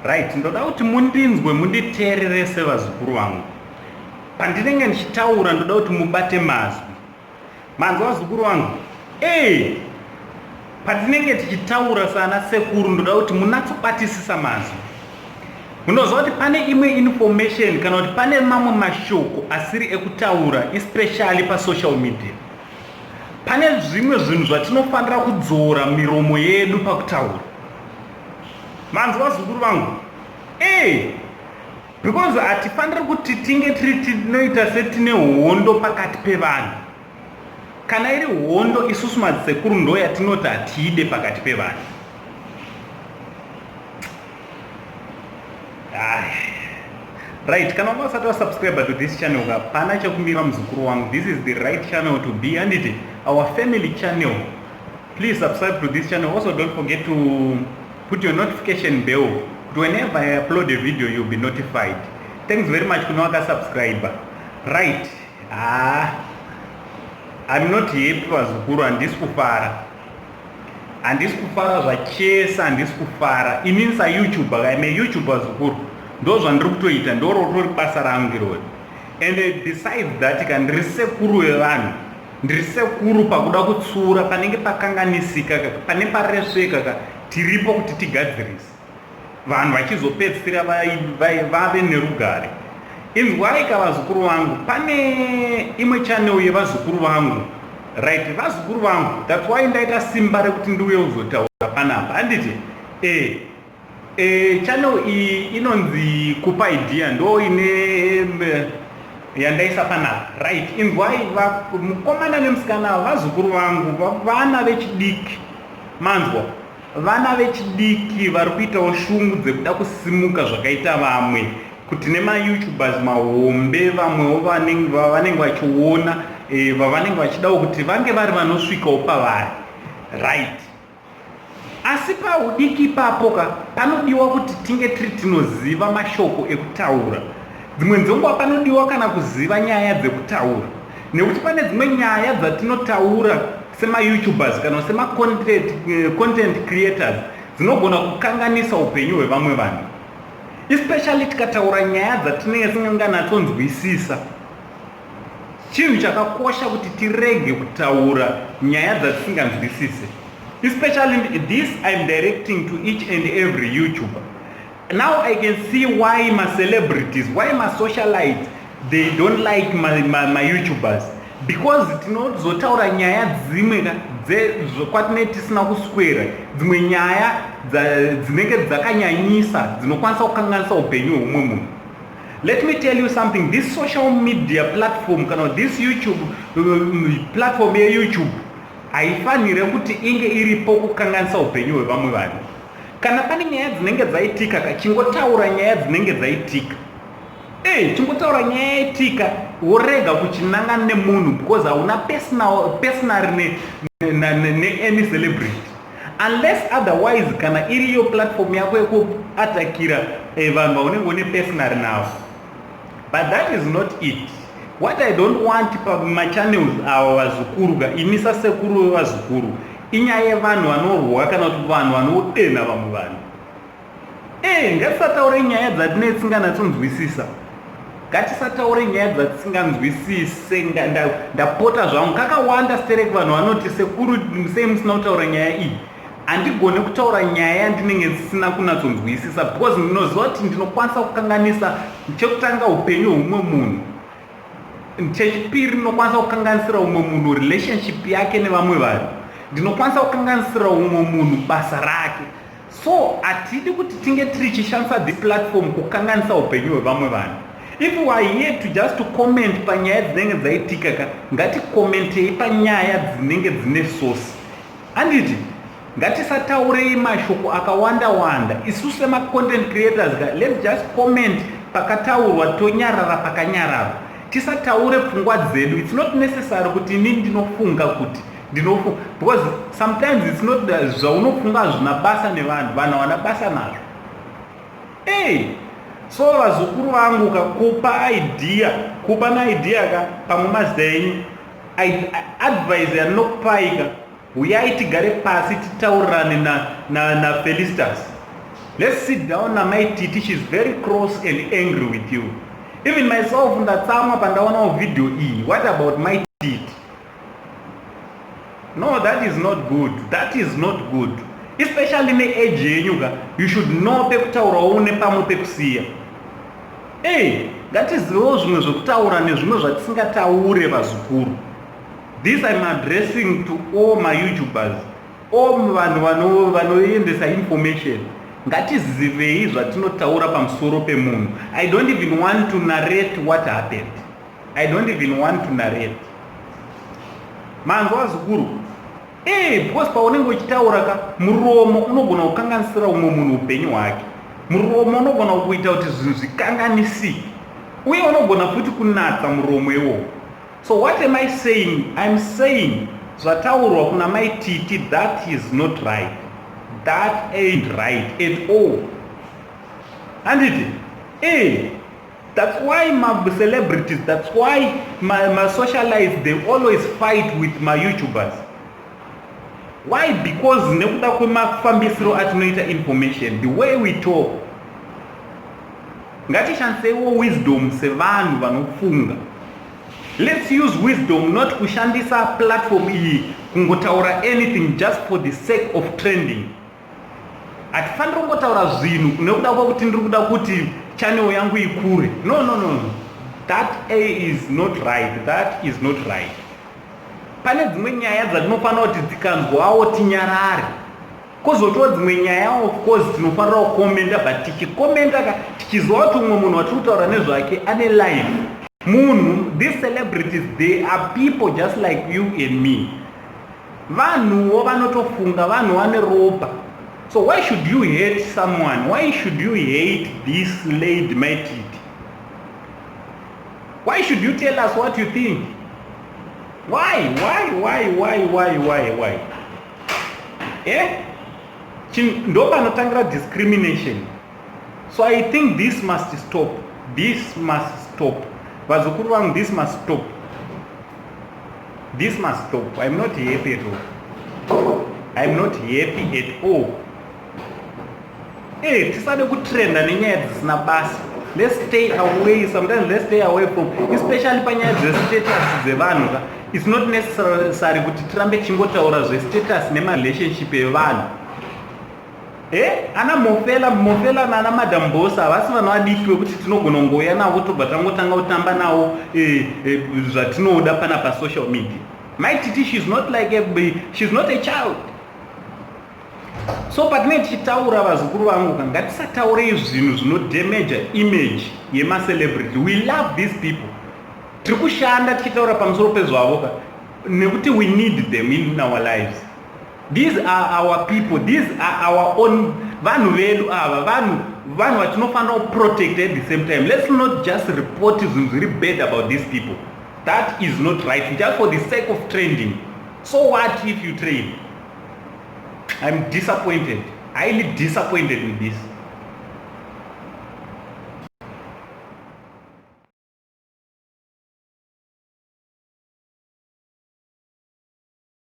Right, ndoda kuti mundinzwe munditeerere sevazukuru vangu. Pandinenge ndichitaura ndoda kuti mubate mazwi. Manzwa vazukuru vangu? Ee, patinenge tichitaura sana sekuru ndoda kuti munatsobatisisa mazwi. Munoziva kuti pane imwe information kana kuti pane mamwe mashoko asiri ekutaura especially pasocial media. Pane zvimwe zvinhu zvatinofanira kudzora miromo yedu pakutaura. Manzwa vazukuru vangu? Ee, because hatifaniri kuti tinge tiri tinoita setine hondo pakati pevanhu. Kana iri hondo isusu madzisekuru ndo yatinoti hatiide pakati pevanhu. Right, kana wanga usati wasubscribe to this channel ka, pana chekumira muzukuru wangu. This is the right channel to be, handiti? Our family channel. Please subscribe to this channel. Also don't forget to put your notification bell kuti whenever I upload a video you'll be notified. Thanks very much kune wakasubscribe. Right. Ah, I'm not happy vazukuru, handisi kufara. Handisi kufara zvachese, handisi kufara. Inini saYouTuber, I'm a YouTuber zukuru. Ndo zvandiri kutoita, ndo rotori basa rangu irori. And besides that ka, ndiri sekuru vevanhu. Ndiri sekuru pakuda kutsura panenge pakanganisika ka, pane paresveka ka, tiripo kuti tigadzirise. Vanhu vachizopedzisira vave nerugare. Inzwai ka vazukuru vangu, pane imwe channel yevazukuru vangu. Right, vazukuru vangu, that's why ndaita simba rekuti ndiuye kuzotaura panapa, handiti? Channel iyi inonzi Kupa Idea, ndo ine yandaisa panapa. Right, inzwai mukomana nemusikana, vazukuru vangu, vana vechidiki, manzwa, vana vechidiki vari kuitawo shungu dzekuda kusimuka zvakaita vamwe, kuti nemaYouTubers mahombe vamwewo vanenge vachiona, vavanenge vachidawo kuti vange vari vanosvikawo pavari. Right, asi paudiki ipapo ka, panodiwa kuti tinge tiri tinoziva mashoko ekutaura. Dzimwe dzenguva panodiwa kana kuziva nyaya dzekutaura, nekuti pane dzimwe nyaya dzatinotaura semaYouTubers kana semacontent creators dzinogona kukanganisa upenyu hwevamwe vanhu, especially tikataura nyaya dzatinenge tisinganatsonzwisisa. Chinhu chakakosha kuti tirege kutaura nyaya dzatisinganzwisise, especially this I'm directing to each and every YouTuber. Now I can see why my celebrities, why my socialites, they don't like my YouTubers, because tinozotaura nyaya dzimwe kwatinee tisina kuswera, dzimwe nyaya dzinenge dzakanyanyisa dzinokwanisa kukanganisa upenyu hweumwe munhu. Let me tell you something, this social media platform kana this YouTube platform yeYouTube haifanire kuti inge iripo kukanganisa upenyu hwevamwe vanhu. Kana pane nyaya dzinenge dzaitika ka, chingotaura nyaya dzinenge dzaitika. Chingotaura nyaya yaitika, worega kuchinanga nemunhu, because hauna personal ne any celebrity, unless otherwise kana iriyo platform yako yekuatakira vanhu vaunenge une personal navo. But that is not it. What I don't want pamachannels ava vazukuru ka, ini sasekuru vevazukuru, inyaya yevanhu vanorwa kana kuti vanhu vanodenha vamwe vanhu. Ngatisataure nyaya dzatine tisinganatsonzwisisa, ngatisataure nyaya dzatisinganzwisise. Ndapota zvangu, kakawanda stereki vanhu vanoti, "Sekuru, sei musina kutaura nyaya iyi?" Handigone kutaura nyaya yandinenge ndisina kunatsonzwisisa, because ndinoziva kuti ndinokwanisa kukanganisa chekutanga upenyu hweumwe munhu, chechipiri ndinokwanisa kukanganisira umwe munhu relationship yake nevamwe vanhu, ndinokwanisa kukanganisira umwe munhu basa rake. So hatidi kuti tinge tichishandisa this platform kukanganisa upenyu hwevamwe vanhu. If we are here to just to comment panyaya dzinenge dzaitika ka, ngaticommentei panyaya dzinenge dzine source, handiti? Ngatisataurei mashoko akawanda wanda. Isu semacontent creators ka, let's just comment pakataurwa, tonyarara pakanyararwa, tisataure pfungwa dzedu. It's not necessary kuti inini ndinofunga kuti ndinofunga, because sometimes it's not zvaunofunga hazvina basa nevanhu, vanhu havana basa nazvo. Ei, so vazukuru vangu ka, kupa idea, kupa naidea ka, pamwe mazita enyu, advice yandinokupai ka, uyai tigare pasi titaurirane naFelistas na. Let's sit down naMai Titi. She's very cross and angry with you. Even myself ndatsamwa pandaonawo video iyi. What about Mai Titi? No, that is not good. That is not good, especially neage yenyu ka. You should know pekutaurawo nepamwe pekusiya. Ei, ngatizivewo zvimwe zvekutaura nezvimwe zvatisingataure, vazukuru. This I'm addressing to all my YouTubers, all vanhu vanoendesa information. Ngatizivei zvatinotaura pamusoro pemunhu. I don't even want to narrate what happened. I don't even want to narrate. Manzwa, vazukuru? E, because paunenge uchitaura ka, muromo unogona kukanganisira umwe munhu upenyu hwake. Muromo unogona kuita kuti zvinhu zvikanganisike, uye unogona futi kunatsa muromo iwowo. So what am I saying? I'm saying zvataurwa kuna Mai Titi, that is not right. That ain't right at all, handiti? E, that's why ma celebrities, that's why ma socialites, they always fight with ma YouTubers. Why? Because nekuda kwemafambisiro atinoita information, the way we talk. Ngatishandiseiwo wisdom sevanhu vanofunga. Let's use wisdom, not kushandisa platform iyi kungotaura anything just for the sake of trending. Hatifaniri kungotaura zvinhu nekuda kwekuti ndiri kuda kuti channel yangu ikure. No, that a is not right. That is not right. Pane dzimwe nyaya dzatinofanira kuti dzikanzwawo tinyarare, kwozotiwo dzimwe nyaya, of course, tinofanira kukomenda, but tichikomenda ka tichiziva kuti umwe munhu watiri kutaura nezvake ane life. Munhu, these celebrities, they are people just like you and me. Vanhuwo vanotofunga, vanhu vane ropa. So why should you hate someone? Why should you hate this lady Mai Titi? Why should you tell us what you think? Why, why, why, why, why, why? Eh, ndo panotangira discrimination. So I think this must stop. This must stop, vazukuru vangu. This must stop. This must stop. I'm not happy at all. I'm not happy at all. E, tisade kutrenda nenyaya dzisina basa. Let's stay away sometimes. Let's stay away from, especially panyaya dzestatus dzevanhu ka. It's not necessary kuti tirambe tichingotaura zvestatus nemarelationship evanhu. E, ana Mofela, Mofela nana Madam Boss havasi vanhu vadiki vekuti tinogona kungouya navo tobva tangotanga kutamba navo zvatinoda pana pasocial media. Mai Titi, she's not a child. So patinenge tichitaura, vazukuru vangu ka, ngatisataurei zvinhu zvinodamaja image yemacelebrity. We love these people. Tiri kushanda tichitaura pamusoro pezvavo ka nekuti we need them in our lives. These are our people. These are our own, vanhu vedu ava, vanhu vatinofanira kuprotect. At the same time, let's not just report zvinhu zviri bad about these people. That is not right, just for the sake of trending. So what if you trend? I'm disappointed, highly disappointed with this.